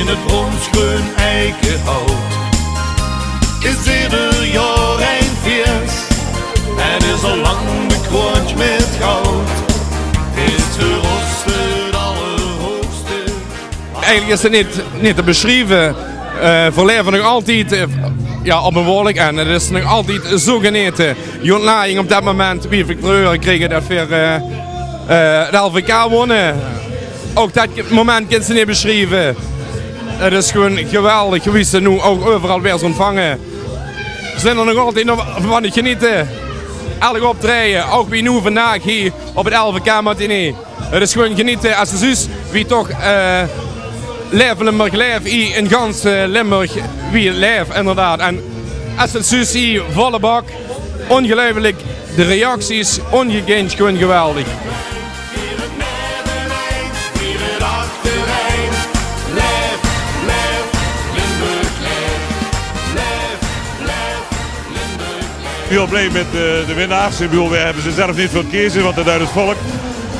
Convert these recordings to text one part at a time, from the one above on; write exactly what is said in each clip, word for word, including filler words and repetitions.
Het bronsgroen eikenhout is ieder jaar een feest. Het is al lang bekroond met goud. Het verrost het allerhoogste. Eigelik is 't neet, neet te besjrieve. Eh, veer laeve nog altied, eh, jao, op ein wolk en 't is nog altied zoe genete. Jao, nao op det moment, wie veer te heure kriege det veer, eh, eh, de L V K wónne. Ouch det moment kins se neet besjrieve. 't Is gewoon geweldig wie se noe ouch euveral waers óntvange. Veer zeen d'r nog altied nog van aan 't genete. Elk optraeje, ouch wie noe vandaag hie op 't L V K-matinee. 't Is gewoon genete es se zuus wie toch, eh, Laef Limburg Laef hie in gans, eh, Limburg wie 't laef, inderdaad. En es se 't zuus hie, volle bak, óngeluifelik. De reacties, óngekènd, gewoon geweldig. Hiel blie mit, eh, de winnaars. Ich bedoel, veer höbbe ze zelf neet veur keze, want det duit 't volk.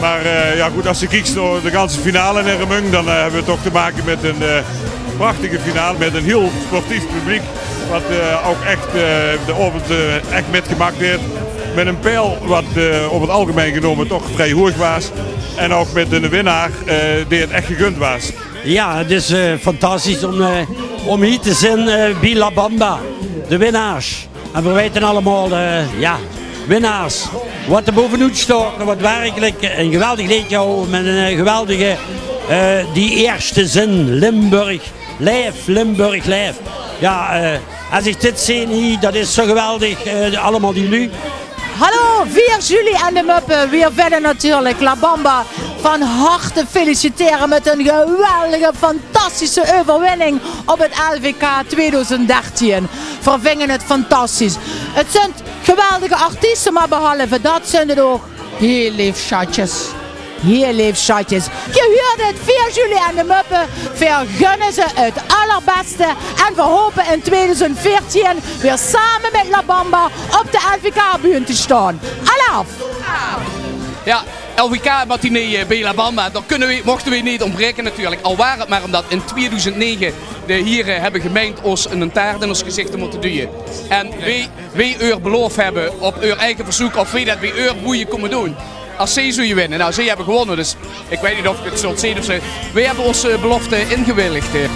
Mer, eh, jao, good, es se kieks nao de ganse finale in Remunj, dan, eh, höbbe veer toch te make mit ein, eh, prachtige finale mit ein hiel sportief publiek. Wat, eh, ouch ech, eh, de aovend, eh, ech mitgemaak haet. Mit ein peil wat, eh, euver 't algemein genómme toch vrie hoeg waas. En ouch mit eine winnaar, eh, dae 't ech gegund waas. Jao, 't is, eh, fantastisch óm, eh, óm hie te zeen, eh, bie La Bamba. De winnaars. En veer weite allemaol, eh, jao, winnaars. Wat d'r bovenoet sjteit, wat werkelik ein geweldig leedje hawwe mit ein, eh, geweldige, eh, die ierste zin, Limburg Laef, Limburg Laef. Jao, eh, es ich dit zeen hie, det is zoe geweldig, eh, allemaol die luuj. Hallo, veer Julie en de Muppe. Veer wille natuurlik La Bamba van harte feliciteren mit ein geweldige, fantastische euverwinning op 't L V K tweeduizend dertien. Veer vinge 't fantastisch. 't Zunt geweldige artieste, mer behalve det zunt 't ouch hiel leef sjatjes. Hiel leef sjatjes. Geer huurt 't, veer Julie en de Muppe. Veer gunne ze 't allerbèste. En veer hope in tweeduizend veertien weer same mit La Bamba op de L V K-bühne te sjtaon. Alaaf! Jao, L V K-matinee, eh, bie La Bamba. Dao kónne weej, mochte weej neet óntbraeke natuurlik. Al waor 't mer ómdet in tweeduizend nege de hiere, eh, höbbe gemeind ós ein taart in ós gezich te mótte duje. En weej, weej eur beloof höbbe op eur eige verzeuk of weej det bie eur boeje kómme doon. Es zeej zouwe winne. Nou, zeej höbbe gewónne, dus ich weit neet of ich 't zól zeen of zoe. Weej höbbe ós, eh, belofte ingewillig, eh.